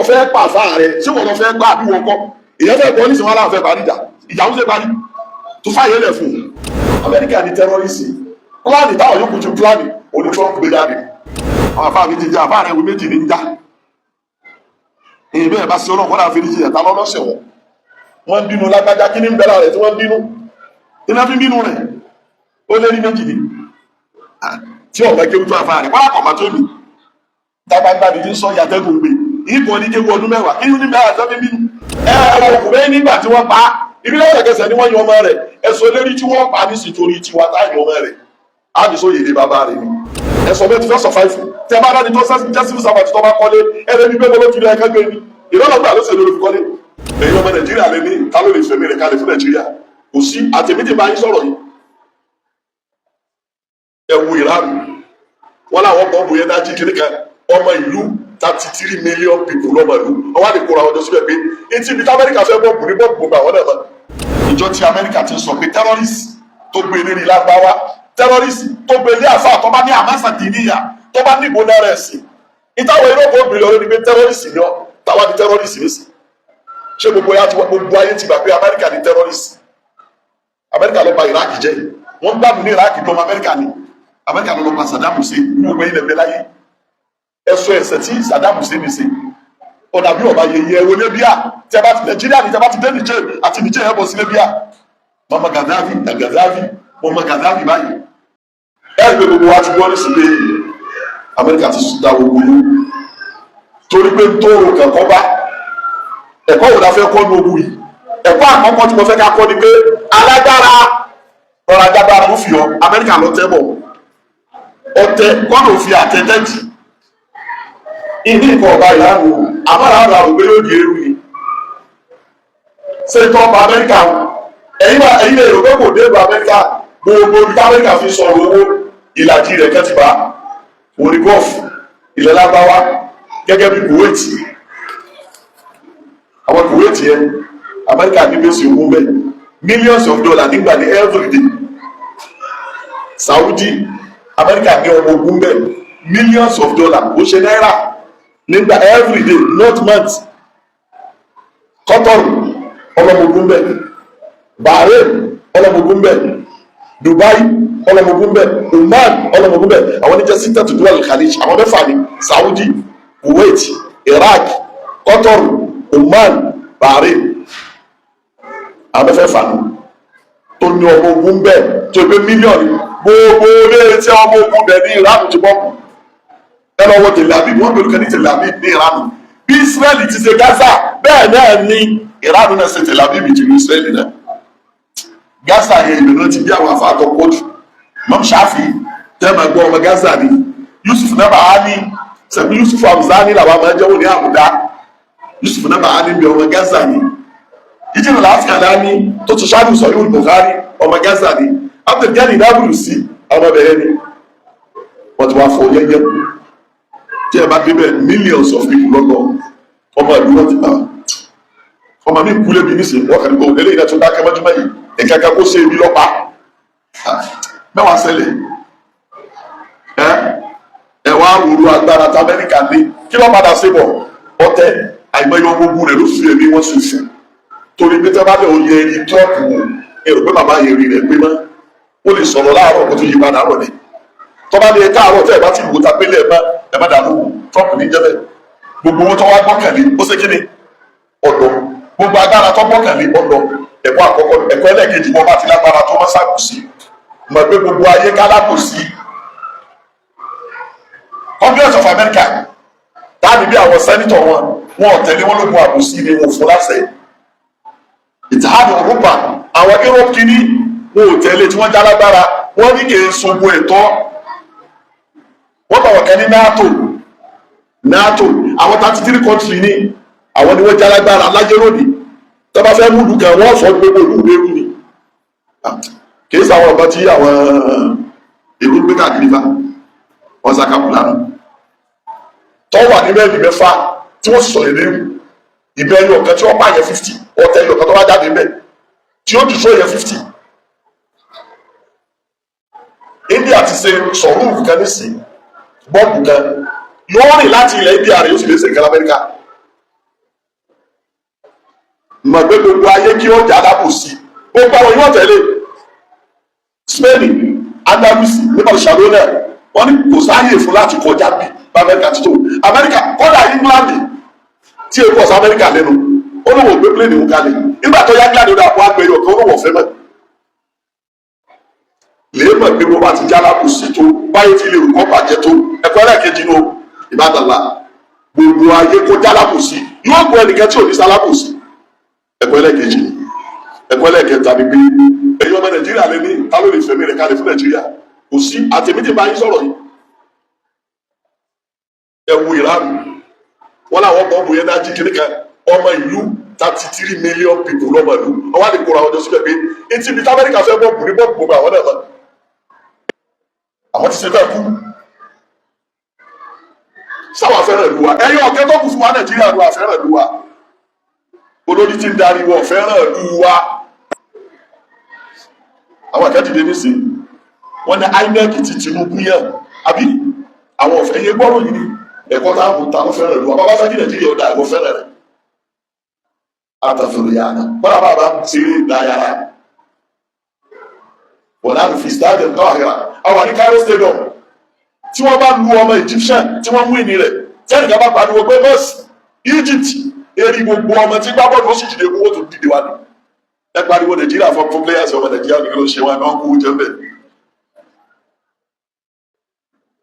Fẹ́ pa àfa rẹ̀, ṣé wọ́n lọ fẹ́ gbá àbí wọ́n kọ́? Èèyàn fẹ́ gbọ́ nísìnyí, wọn láwọn fẹ́ parí ìjà. Ìjà ń ṣe parí tó fàyè lẹ̀ fún Amẹ́ríkà ní terrorist plan táwọn yòókù tún plan òní Trump gbé jáde. Àwọn afá mi ti jẹ àfá rẹ̀ wí méjì ní já. Èyí bẹ́ẹ̀ bá sí ọlọ́run kọ́dà fi ní jìyà ta lọ́lọ́sẹ̀ wọn. Wọ́n ń bínú lágbájá. Kí ní ń bẹ́lá rẹ̀ tí wọ́n ń bínú? Iná fi ń bínú rẹ̀, ó lé ní méjì ní tí ọ̀gá kéwú tó àfá rẹ̀ kọ́lá kọ̀ọ̀mà tó mi tágbàgbà ní ti ń sọ ìyàtẹ́gùn gbé ìbọn ní kéwú ọdún 10. Kí ní bẹ́ẹ̀ àti bínú ẹ ẹ ọkùnrin nígbà tí wọ́n pa á ibi lẹ́sẹ̀kẹsẹ̀ ni wọ́n yan ọmọ rẹ̀. Ẹ̀sọ́ lérí tí wọ́n pa ní sítorí tiwa táyà ọmọ rẹ̀ á ní sóyè ní bàbá rẹ̀ ni. Ẹ̀sọ́ bẹ́ẹ̀ ti fẹ́ survive. Tẹ bá dáni tó jẹ́ civil servant tó bá kọ́lé, ẹ̀rẹ́ ní bẹ́ẹ̀ ló ti rí ẹ̀ka gbé ni ìrọ̀lọ́gbà ló ṣe lórí fi kọ́lé. Èyí ọmọ Nàìjíríà lè ní ta ló lè fẹ̀mí rẹ̀ kalẹ̀ fún Nàìjíríà? Kò sí. Àtẹ̀mí tí bá yín sọ̀rọ̀ yìí, ẹ wo Iran, wọn làwọn bọ́ǹbù yẹn dájí kiri kan ọmọ ìlú. 33 million people lọ́mọ ìlú wọn wá lè kóra ọjọ́ síbẹ̀ pé etí ibi tí Amẹ́ríkà fẹ́ bọ́ǹbù ní bọ́ǹbù gbogbo àwọn náà mọ́. Ìjọ tí Amẹ́ríkà ti sọ pé terrorist tó gbé lérí lágbáwá, terrorist tó gbé lé àfa tó bá ní àmásà dìníyà, tó bá ní ìbò náírà ẹ̀sìn ìtawọ̀ Europe obìnrin lọ́rọ́ ni pé terrorist ni ọ́. Táwa di terrorist ní sí? Ṣé gbogbo ayé ti gbogbo ayé ti gbà pé Amẹ́ríkà ní terrorist? Amẹ́ríkà ló bà Iraq jẹ́. Wọ́n gbádùn ní Iraq lọ́mọ Amẹ́ríkà ni. Amẹ́ríkà ló lọ pa Saddam Hussein ní gbogbo ilẹ̀ bẹ́ẹ̀ láyé. Ẹ̀sọ́ ẹ̀sẹ̀ tí Saddam Hussein ṣe ọ̀dà bí ọba yẹyẹ. Ẹ̀wọ̀ Libya tí a bá ti Nàìjíríà ní tí a bá ti dé Niger àti Niger ẹ̀ bọ̀ sí Libya. Mama Gaddafi na Gaddafi, mama Gaddafi báyìí. Ẹ̀ gbé gbogbo wa ti gbọ́ ní sí pé Amẹ́ríkà ti da gbogbo yìí torí pé tóorò kankan bá. Ẹ̀kọ́ wo la fẹ́ kọ́ ní ogun yìí? Ẹ̀kọ́ àkọ́kọ́ tí mo fẹ́ ká kọ́ ni pé alágbára rọra jágbára ló fi ọ. Amẹ́ríkà lọ tẹ́ bọ̀ ọtẹ kọ́nà òfin àtẹ́tẹ́jì ìní nǹkan ọba ìlànà àmọ́ra àrùn àrùn pé yóò di eru ni. Ṣé tó ọba Amẹ́ríkà, ẹ̀yin bá ẹ̀yin lè rò pé kò dé ìlú Amẹ́ríkà. Gbogbo ibi tí Amẹ́ríkà fi sọ̀rọ̀ owó, ìlàjì rẹ̀ kẹ́ ti bá òní Gulf, ilẹ̀ lágbáwá, gẹ́gẹ́ bí Kuwait. Àwọn Kuwait yẹn, Amẹ́ríkà ní bẹ́sì owó bẹ́ẹ̀, millions of dollars nígbà ní every day. Saudi, Amẹ́ríkà ní ọmọ ogun bẹ́ẹ̀, millions of dollars, ó ṣe náírà nígbà every day, not month. Qatar, ọlọ́mọ ogun bẹ́ẹ̀. Bahrain, ọlọ́mọ ogun bẹ́ẹ̀. Dubai, ọlọ́mọ ogun bẹ́ẹ̀. Oman, ọlọ́mọ ogun bẹ́ẹ̀. Àwọn oníjẹ́ sítẹ̀ tó dúwàl Khalij, àwọn mẹ́fà ní: Saudi, Kuwait, Iraq, Qatar, Oman, Bahrain. Àwọn mẹ́fẹ̀ẹ̀fà nù tó ní ọmọ ogun bẹ́ẹ̀ tó gbé mílíọ̀nù. Gbogbo ilé tí ọmọ ogun bẹ́ẹ̀ ní Iran ti bọ́ọ̀mù. Ẹ lọ wọ Tel Aviv, wọ́n gbèrú kan ní Tel Aviv ní Iran. Bí Israẹli ti ṣe Gaza, bẹ́ẹ̀ náà ní Iran náà ṣe Tel Aviv tìlú Israẹli náà. Gaza yẹn, ìlú náà ti bí àwọn afáàtọ̀ pọ̀jù. Imam Shafi tẹ́ máa gbọ́, ọmọ Gaza ni. Yusuf Nabahani sẹ̀kú, Yusuf Hamzani làwọn máa jẹ́wọ́ ní Àbúdá. Yusuf Nabahani bí ọmọ Gaza ni. Ìjìnlẹ̀ Al-Asqalani tó ti ṣáájú sọ̀rọ̀ Bukhari, ọmọ Gaza ni. Abdulgani Nabulusi, ọmọ bẹ̀rẹ̀ ni. Wọ́n ti wá fọ yẹ́yẹ́. Tí ẹ bá débẹ̀, millions of people lọ́lọ́ ọmọ ìlú wọn ti bá ọmọ mi kú lébi nísìnyí. Wọ́n kàn ní kó eléyìí náà tún dákẹ́ mọ́júmọ́ yìí, nǹkan kan kó ṣe ebi lọ́pa mẹ́wàá ṣẹlẹ̀. Ẹ ẹ wá wúru agbára tí Amẹ́ríkà ní. Kí ló padà ṣe bọ̀? Ọtẹ àìmọye ọmọ ogun rẹ̀ ló fi ẹ̀mí wọn ṣòfò torí pé tẹ́ bá lè oyè ẹni Trump wò, èrò pé bàbá yẹn rí rẹ̀ pé mọ́. Ó lè sọ̀rọ̀ láàárọ̀ kó tó yí padà rọ̀ ni. Tọ́ba ní ẹ káàárọ̀, tẹ́ ẹ bá ti wò ta pélé, ẹ má dànù wò. Trump ní jẹ́ bẹ́ẹ̀. Gbogbo owó tó wá gbọ́kànlé, ó ṣe kí ni ọ̀dọ́. Gbogbo agbára tó gbọ́kànlé, ọ̀dọ́. Ẹ̀kọ́ àkọ́kọ́. Ẹ̀kọ́ ẹlẹ́ẹ̀kejì, wọ́n bá ti lágbára tó má ṣàkóso mọ̀ pé gbogbo ayé kálákòsí. Congress of America táàbí bí àwọn senator wọn, wọn ò tẹ̀lé wọn lógun àbòsí ni wọn ò fún láṣẹ. Ìtàhádù Europa, àwọn Europe kìíní, wọn ò tẹ̀lé tí wọ́n já lágbára. Wọ́n ní kì í sogun ẹ̀tọ́. Wọ́n bá wọn kẹ́ ní NATO. NATO, àwọn 33 country ní àwọn ni wọ́n já lágbára láyé lónìí. Tó bá fẹ́ múlù kan, wọ́n fọ́ gbogbo ìlú ìlú ni. Kì í sáwọn ọ̀bọ tí àwọn èrò gbé káàkiri fa wọ́n sá kàpùlánù tó wà ní mẹ́rin mẹ́fà tí wọ́n sọ èdè ìbẹ́ ẹyọ kan tí wọ́n bá yẹ 50, ọ̀tẹ̀ ẹyọ kan tó bá jáde mẹ́ tí ó jù sọ yẹ 50. India ti ṣe sọ̀rọ̀ kan nísìn, bọ́ọ̀bù kan yóò rìn láti ilẹ̀ India rẹ̀, yóò sì lè ṣe nǹkan Amẹ́ríkà. Mọ̀ pé gbogbo ayé kí ó jà lábòsí, gbogbo àwọn yóò tẹ̀lé. Spain, Andalusi ní Barcelona, wọ́n ní kò sáàyè fún láti kọjá bí Amẹ́ríkà ti tó. Amẹ́ríkà kọ́dà, England tí èkó ọ̀sán Amẹ́ríkà lẹ́nu, ó lóun ò gbé plane òun kalẹ̀. Nígbà tó yá, England ó dà kó agbẹ̀yọ̀ kan, ó lóun ọ̀fẹ́ mọ́. Lè mọ̀ pé bó bá ti já lábòsí tó báyìí, ti lè kọ́ bàjẹ́ tó. Ẹ̀kọ́ ẹlẹ́ẹ̀kejì ní o, ìbádàlá, gbogbo ayé kó já lábòsí, yóò gbọ́ ẹnìkan tí ò ní sálábòsí. Ẹ̀kọ́ ẹlẹ́ẹ̀kejì. Ẹ̀kọ́ ẹlẹ́ẹ̀kẹta ni pé ẹ̀yin ọmọ Nàìjíríà lé ní, ta ló lè fẹ̀mí rẹ̀ kalẹ̀ fún Nàìjíríà? Kò sí. Àtẹ̀mí tí bá yín sọ̀rọ̀ yìí, ẹ wo Iran, wọn làwọn bọ́ọ̀bù yẹn náà jí kíní kan, ọmọ ìlú 33 million people lọ́mọ ìlú ọwọ́ àti kóra ọjọ́ síbẹ̀ pé etí ibi tí Amẹ́ríkà fẹ́ bọ́ọ̀bù ní bọ́ọ̀bù, gbogbo àwọn náà mọ̀ àwọn ti ṣe fẹ́ kú. Sáwà fẹ́ràn ìlú wa. Ẹ̀yin ọ̀kẹ́ tó kù fún wa, Nàìjíríà ló wà fẹ́ràn ìlú wa. Olórí tí ń darí wọ̀ fẹ́ràn ìlú wa. Àwọn akẹ́ dìde nísìnyí, wọ́n ní INEC ti Tinubu yàn àbí àwọn ọ̀fẹ́ yẹn gbọ́rọ̀ yìí ni. Ẹ̀kọ́ tá a mú, ta ló fẹ́ràn ìlú wa? Bàbá fẹ́ kí Nàìjíríà ó dà, ẹ̀kọ́ fẹ́ràn rẹ̀ àtàfẹ́rẹ́ yàrá kọ́lá bàbá ń ṣeré dáyàrá wọ́n á fi stadium káwáhìrà àwọn ní Cairo Stadium tí wọ́n bá lu ọmọ Egyptian tí wọ́n mú ìní rẹ̀, tẹ́nìkan bá pariwo pé mọ́ọ̀sì Egypt eri, gbogbo ọmọ tí gbá bọ́ọ̀lù ó sì dìde, owó tó dìde wá ní ẹ pariwo Nàìjíríà fún players. Ọmọ Nàìjíríà ní kí ló ṣe wọn, ẹ kó jẹ bẹ́ẹ̀.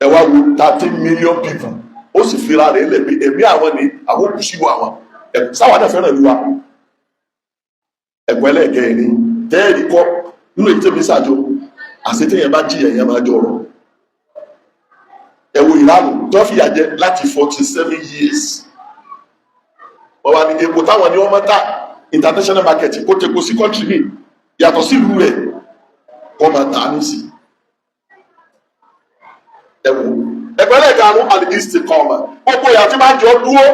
Ẹ wá wo 13 million people, ó sì fira rẹ̀ lẹ̀ pé ẹ̀mí àwọn ni àwọn kù síbò àwọn sáwọn náà fẹ́ràn ìlú wa. Ẹ̀kọ́ ẹlẹ́ẹ̀kẹrin tẹ́ẹ̀rí kọ́ nínú èyí tẹ́mi sàjọ, àṣetẹ́yẹ bá jìyà yẹn máa jọrọ̀. Ẹ wo ìlànà tó fìyà jẹ láti 47 years. Wọ́n wá ní epo táwọn ní wọ́n máa ta international market, kó tepo sí country mi yàtọ̀ sílùú rẹ̀, kọ́ máa tà á ní sí. Ẹ wo ẹ̀kọ́ ẹlẹ́ẹ̀karùn-ún, al-istiqama. Gbogbo ìyà tí máa ń jọ dúró.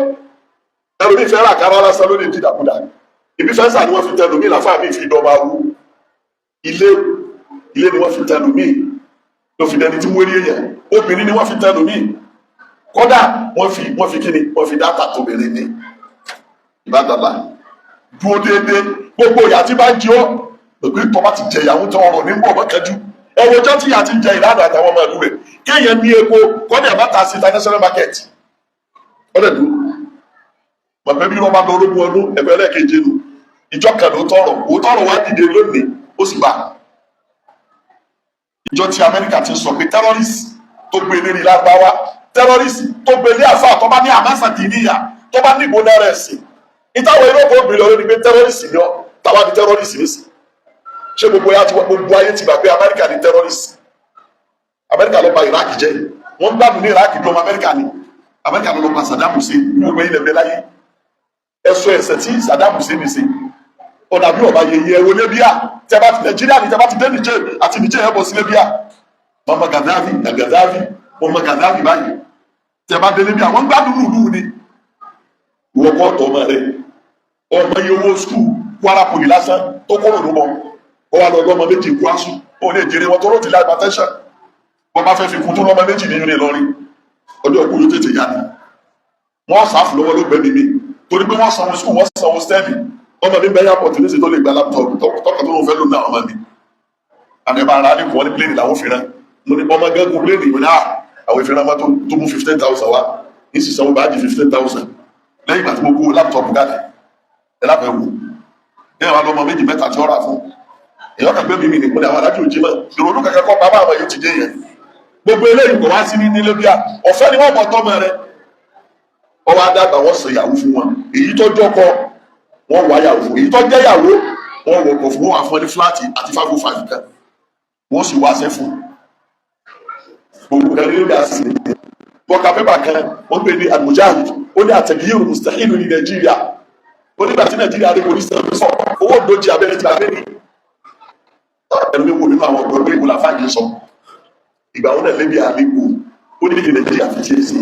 Ẹrù mi fẹ́ rà kára lásán lórí dídàkudà. Ibi fẹ́ǹsà ni wọ́n fi tẹnu mí làfáà mi fi dọ́ba wú ilé. Ilé ni wọ́n fi tẹnu mí ló fi dẹni tí wọ́n rí èèyàn. Obìnrin ni wọ́n fi tẹnu mí. Kódà wọ́n fi kíni, wọ́n fi data tóbìnrin ní. Ìbádàlá, dúró déédéé. Gbogbo ìyà tí bá ń jẹ ọ́ pé tọ́ba ti jẹ ìyàwó tán, ọ̀rọ̀ ní bọ̀ mọ́kànjú. Ẹ̀wọ̀n ọjọ́ tí ìyà ti ń jẹ ìlànà àtàwọn ọmọ ìlú rẹ̀, kéèyàn ní epo kọ́dà má ta sí international market, ọ̀dẹ̀ dúró. Mọ̀pẹ́ bí wọ́n bá lọ ológun ọdún. Ẹ̀fẹ́ ẹlẹ́ẹ̀keje nù, ìjọ kan ló tọrọ, òótọ́rọ̀ wá dìde lónìí, ó sì bá ìjọ tí Amẹ́ríkà ti sọ pé terrorist tó gbé lérí lágbáwá, terrorist tó gbé lé àfa tó bá ní àmásà dìníyà, tó bá ní ìbò náírà ẹ̀sìn ìtàwọn eré òkú obìnrin lọ́wọ́ ni pé terrorist ni ọ́. Táwa ni terrorist ní sí? Ṣé gbogbo ayé ti gbogbo ayé ti gbà pé Amẹ́ríkà ni terrorist? Amẹ́ríkà ló bà Iraq jẹ́. Wọ́n gbádùn ní Iraq bí ọmọ Amẹ́ríkà ni. Amẹ́ríkà ló lọ pa Saddam Hussein ní gbogbo ilẹ̀ bẹ́ẹ̀ láyé. Ẹ̀sọ́ ẹ̀sẹ̀ tí Saddam Hussein ṣe ọ̀nà bí ọba yẹyẹ. Ẹ̀wọ̀ Libya, tẹ́ bá ti Nàìjíríà ní, tẹ́ bá ti dé Niger àti Niger, ẹ̀ bọ̀ sí Libya. Muammar Gaddafi, Gaddafi, Muammar Gaddafi báyìí. Tẹ́ bá dé Libya, wọ́n gbádùn lùlù ni. Ìwọ kọ́ ọ̀tọ̀ ọmọ rẹ, ọmọ yìí, owó school Kwara Poly lásán tó kọ́rọ̀ ló mọ. Ó wà lọ lọ́mọ méjì kwásù, ó lè jèrè wọn tó rò ti láì hypertension. Wọ́n bá fẹ́ fi kún tó lọ́mọ méjì nínú Ìlọrin, ọjọ́ òkú yóò tètè yá ni. Wọ́n sáfù lọ́wọ́ ló gbẹ́mí mi torí pé wọ́n sanwó school, wọ́n sanwó stẹ́ẹ̀lì. Ọmọ mi bẹ́ airport ní sí tó lè gba laptop tọ́ka tó lóun fẹ́ lò náà. Ọmọ mi àmì ẹ̀bá ara ní kò wọ́n ní plane làwọn fi rán. Mo ní ọmọ gẹ́gùn plane ìwé náà, àwọn ìfìràn mọ́tò tó mú 15,000 wá ní sì sanwó báàgì 15,000 lẹ́yìn ìgbà tí mo kó laptop jáde. Ẹ lábẹ́ wò ẹ wà lọ́mọ méjì mẹ́ta tí ó rà fún èèyàn kan gbé mi mi nìkúnlẹ̀. Àwọn adájọ́ òjì mọ́ ìrònú kankan kọ́ bàbá àwọn yóò ti dé yẹn. Gbogbo eléyìí kò wá sí ní Libya, ọ̀fẹ́ ni wọ́n mọ̀ tọ́mọ rẹ. Ọwọ́ adágbà, wọ́n sọ ìyàwó fún wọn. Èyí tó jọkọ, wọ́n wá yàwó fún. Èyí tó jẹ́ yàwó, wọ́n wọkọ̀ fún. Wọn wà fún ẹ ní flat àti 505 kan, wọ́n sì wá sẹ́ fún gbogbo kan ní Libya sí. Bọ́ka pépà kan, wọ́n pè ní Al-Mujahid, ó ní àtẹ̀gíyèrò mustahilu ní Nàìjíríà. Ó nígbà tí Nàìjíríà dé polisi náà sọ owó òdòjì abẹ́rẹ́ ti abẹ́ ní ẹnu mi wò nínú àwọn ọ̀dọ́ pé ìwòlá fàájì sọ ìgbà wọn náà Libya àlékò. Ó ní kí Nàìjíríà fi tiẹ̀ sí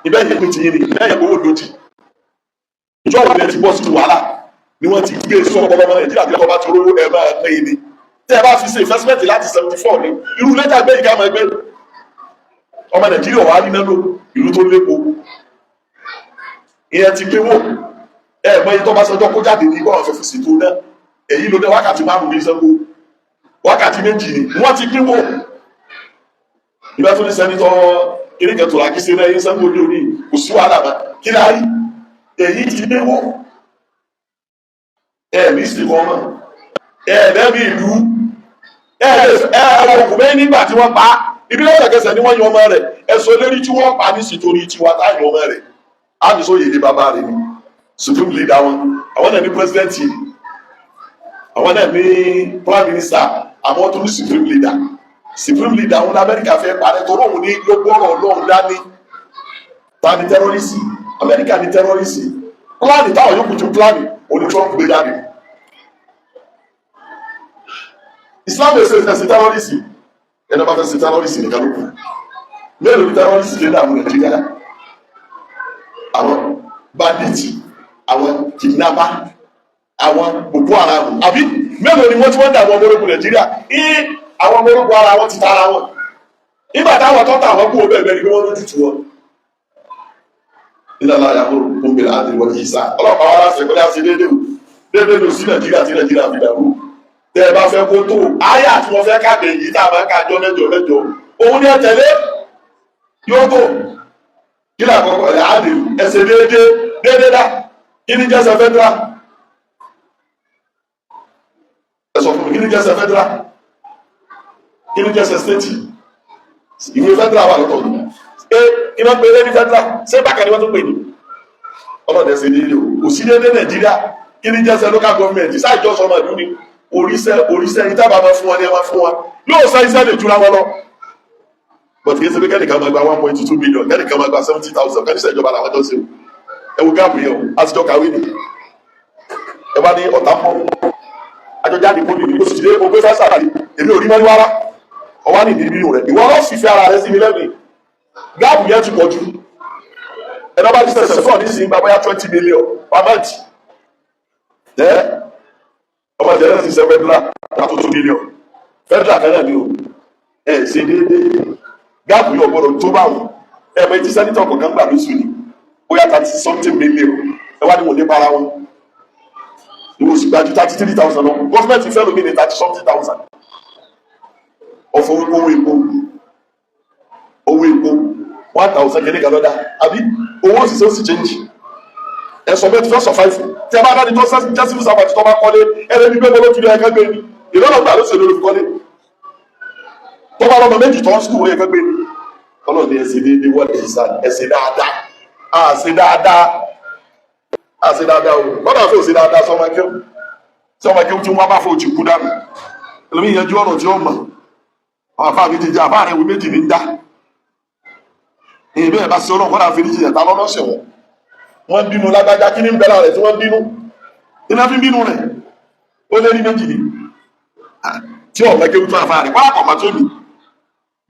ibẹ̀ yẹn pé tiyín ni ibẹ̀ yẹn owó òdòjì. Ìjọ òun ti bọ́ sínú wàhálà ni wọ́n ti gbé sọ ọpọlọmọ Nàìjíríà bí ọba ti rówó ẹ máa pín in ni. Tẹ́ ẹ bá fi ṣe investment láti 74 ní irú lẹ́tà gbé ìka máa gbé ọmọ Nàìjíríà wà á ní náà lò ìlú tó lépo. Ìyẹn ti pé wò. Ẹ mọ iye tó bá sọjọ́ kó jáde ní bọ́ọ̀ fẹ́fẹ́ sí tó ná. Èyí ló dé wákàtí 5 ní Ṣàngó, wákàtí 2 ni wọ́n ti pínwó. Ìbá tó ní sẹ́nitọ́ kìnnìkan tó ra kí sẹ́nà yín Ṣàngó ní òní, kò sí wàhálà mọ́. Kí la rí? Èyí ti pínwó. Ẹ ní sí kan mọ́, ẹ lẹ́mí ìlú, ẹ ọkùnrin nígbà tí wọ́n pa ibi lọ́sẹ̀kẹsẹ̀ ni wọ́n yan ọmọ rẹ̀. Ẹ̀sọ́ lérí tí wọ́n pa ní sítorí tiwa táyà ọmọ rẹ̀ á ní sóyè ní bàbá rẹ̀ ni supreme leader wọn. Àwọn náà ní president, àwọn náà ní prime minister, àwọn tó ní supreme leader. Supreme leader àwọn Amẹ́ríkà fẹ́ parẹ́ torí òun ní ló gbọ́rọ̀ Ọlọ́run dání. Ta ni terrorist? Amẹ́ríkà ní terrorist. Plan táwọn yòókù tún plan òní Trump gbé jáde. Islam ẹsẹ ẹsẹ terrorist. Ẹni bá fẹ́ ṣe terrorist nìkan ló kù. Mélòó ni terrorist lè dààmú Nàìjíríà? Àwọn bandit, àwọn kidnapper, àwọn Boko Haram, àbí mélòó ni wọ́n tí wọ́n dààmú ọmọ ológun Nàìjíríà? Ní àwọn ọmọ ológun ara wọn ti ta ara wọn nígbà táwọn tó ta àwọn kú ọbẹ̀ bẹ́ẹ̀ ni wọ́n lójú tu wọn. Nílẹ̀ aláya kó ń bèrè àti ìwọ̀n yìí sá ọlọ́pàá wa láti ẹ̀kọ́ láti déédéé o, déédéé lò sí Nàìjíríà tí Nàìjíríà fi dàrú. Tẹ́ ẹ bá fẹ́ kó tó àyà tí wọ́n fẹ́ káàdé yìí tá a máa ń kájọ mẹ́jọ mẹ́jọ, òun ni ẹ tẹ̀lé yóò tó. Kí ni àkọ́kọ́ ẹ̀ á lè ẹsẹ̀ déédéé déédéé dá? Kí ni jẹ́sẹ̀ federal? Ẹ sọ fún mi, kí ni jẹ́sẹ̀ federal? Kí ni jẹ́sẹ̀ state? Ìwé federal wà lọ́tọ̀. Ẹ kí wọ́n pe ní federal? Ṣé bákan ni wọ́n tún pè ní ọlọ́dẹ ṣe déédéé o? Kò sí déédéé Nàìjíríà. Kí ni jẹ́sẹ̀ local government? Sáìjọ́ sọmọ ìlú ni oríṣẹ́ oríṣẹ́ ìtàbà máa fún wọn ní ẹ máa fún wọn yóò sá iṣẹ́ lè jura wọn lọ. But kì í ṣe pé kẹ́nìkan máa gba 1.2 million, kẹ́nìkan máa gba 70,000, kẹ́nìṣẹ́ ìjọba làwọn jọ ṣe o. Ẹ wo gáàpù yẹn o, àtijọ́ kàwé ni. Ẹ bá ní ọ̀tá pọ̀ àjọjáde kó mi oṣù tí o gbé fẹ́ sàkàlì, èmi ò rí mọ́ ní wàrà ọwá ní ìdí bínú rẹ̀. Ìwọ lọ fìfẹ́ ara rẹ sí mi lẹ́nu. Gáàpù yẹn ti pọ̀ jù. Ẹ bá ti sẹ̀sẹ̀ fún ọ ní sin gba bóyá 20 million per month. Ẹ ọmọ ìjẹ́lẹ̀ ti sẹ́ federal látó 2 million federal kan náà ni o. Ẹ ṣe déédéé, gáàpù yóò gbọdọ̀ tó báwọn. Ẹ bẹ tí senator kọ̀ọ̀kan gbà lóṣù ni bóyá 30 something million. Ẹ wá ní wọn ní para wọn. Ìwọ sì gbájú 33,000 lọ. Gọ́fìmẹ̀ntì fẹ́ lómi ní 30 something thousand. Ọ̀fọ̀ owó epo, owó epo 1,000 kìíní kan lọ́dà, àbí owó òṣìṣẹ́ ó sì change. Ẹ̀sọ́ bẹ́ẹ̀ ti fẹ́ survive. Tí a bá dáni tó jẹ́ civil servant tó bá kọ́lé, ẹ̀rẹ́ bí gbẹ́gbẹ́ ló ti rí ẹ̀ka gbé ni ìlọ́nà gbà ló ṣe lórí kọ́lé. Tó bá lọ́mọ méjì tó ń sùkúl, ó yẹ ká gbé ni. Ọlọ́run ní ẹsẹ̀ déédéé, wọ́n lè sá ẹsẹ̀ dáadáa. Àṣẹ dáadáa, àṣẹ dáadáa o. Lọ́dọ̀ àfẹ́ òṣè dáadáa sọmọ kéwù, sọmọ kéwù tí wọ́n bá fẹ́ òtí kú dànù. Ẹlòmíì yẹn ju ọ̀rọ̀ tí ó mọ̀. Àwọn afá mi ti jẹ àbá rẹ̀ wí méjì ní ń dá èyí bẹ́ẹ̀ bá ṣe. Ọlọ́run kọ́dà fi ní jìyà ta lọ́nà ṣẹ̀wọ̀n. Wọ́n bínú lágbájá. Kí ní ń bẹ́lá rẹ̀ tí wọ́n bínú iná fi bínú rẹ̀? Ó lé ní méjì ní tí ọ̀mọ kéwù tó àfá rẹ̀ kọ́lá kọ̀ọ̀mà tó ní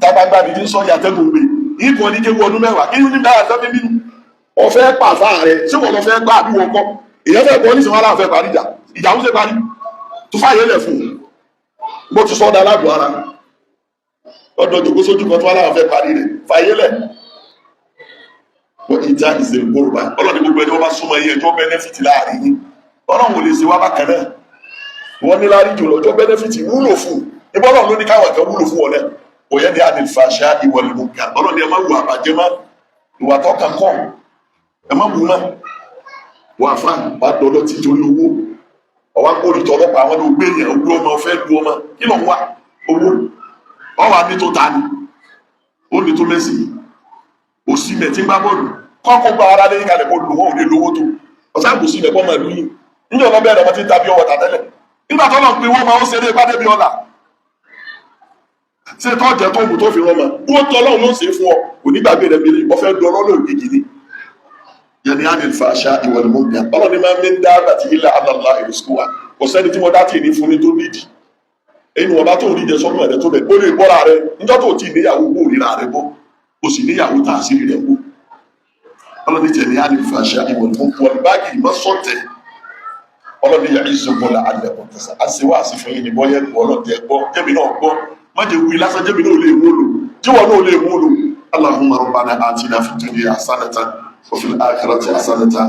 dágbàgbà ní ti ń sọ ìyàtẹ́gùn gbé ikọ̀ ní kéwù ọdún 10. Kí ní bẹ́ẹ̀ sọ fi bínú? Ọ̀fẹ́ pàfà rẹ̀, ṣé wọ́n lọ fẹ́ gbá àbí wọ́n kọ́? Èyàn fẹ́ gbọ́ nísìnyí, wọn láwọn fẹ́ parí ìjà. Ìjà ń ṣe parí tó fàyè lẹ̀ fún un bó ti sọ́dọ̀ aláàbò ara ọdọ̀ jòkó sójú kan tó wá láwọn fẹ́ parí rẹ̀. Fàyè lẹ̀ wọ́n. Ìjà ìṣèlú kóró. Ọlọ́ni gbogbo ẹni wọ́n bá súnmọ́ iye ẹjọ́ benefit láàrin yín. Ọlọ́run ò lè ṣe wá bákan náà. Wọ́n ní láàrin jùlọ ọjọ́ benefit wúlò fún ìbọn náà ló ní káwọn kan wúlò fún wọn náà. Òyẹ́ ní anil fàṣà ìwọ̀lì munkar. Ọlọ́ni ẹ má wù àbàjẹ́ má ìwà tó kàn kọ́ ẹ má wù má wọ́n àfa bá dọ́dọ́ tí torí owó ọwá kórìtọ̀ ọlọ́pàá. Àwọn ló gbé yẹn ogún ọmọ fẹ́ lu ọmọ. Kí ló ń wá owó? Ọwà ní tó ta ni ó ní tó mẹ́sì òsì mẹ́ tí ń gbá bọ́ọ̀lù kọ́kọ́ gba ara lẹ́yìn kalẹ̀ kó lù wọ́n ò lè lówó tó ọ̀sán kò sí mẹ́kọ́ máa lù yín níjọ́ lọ bẹ́ẹ̀ lọ́mọ tí ń ta bí ọwọ́ tà tẹ́lẹ̀. Nígbà tó lọ pé wọ́n máa ń ṣeré ipá débi ọ̀la ṣé tó jẹ́ tó mú tó fi rán ma wọ́n tọ́. Ọlọ́run ló ń ṣe fún ọ, kò ní gbàgbé rẹ̀ mìíràn. Ọ̀fẹ́ dán ọlọ́run ògìgì ni yẹni anil fàṣà ìwọ̀n mú bí. Ọlọ́run ní máa ń dá àti ilẹ̀ alàlá ìrìsíkúwà. Kò sẹ́ni tí mo dá tì ní fún ní tó nídìí. Èyí ni wọ́n bá tó rí jẹ sọ́nù ẹ̀rẹ́ tó bẹ̀ ó lè bọ́ra rẹ níjọ́ tó ti níyàwó kó ríra rẹ bọ́. O sì níyàwó tá a sì rí rẹ bó. Ọlọ́run ní tẹ̀lé anil fàṣà ìwọ̀n mú wọ́n báàgì mọ́ sọ́tẹ̀. Ọlọ́run yà ìzòkòlà alẹ́kùn tẹ̀sà àṣewà àṣìfún yìí ní bọ́yẹ̀ gbọ́. Ọlọ́dẹ gbọ́, jẹ́mi náà gbọ́. Má jẹ́ wí lásán, jẹ́mi náà lè mú lò, jíwọ́ náà lè mú lò. Allahumma rabbana atina fid dunya hasanatan wa fil akhirati hasanatan.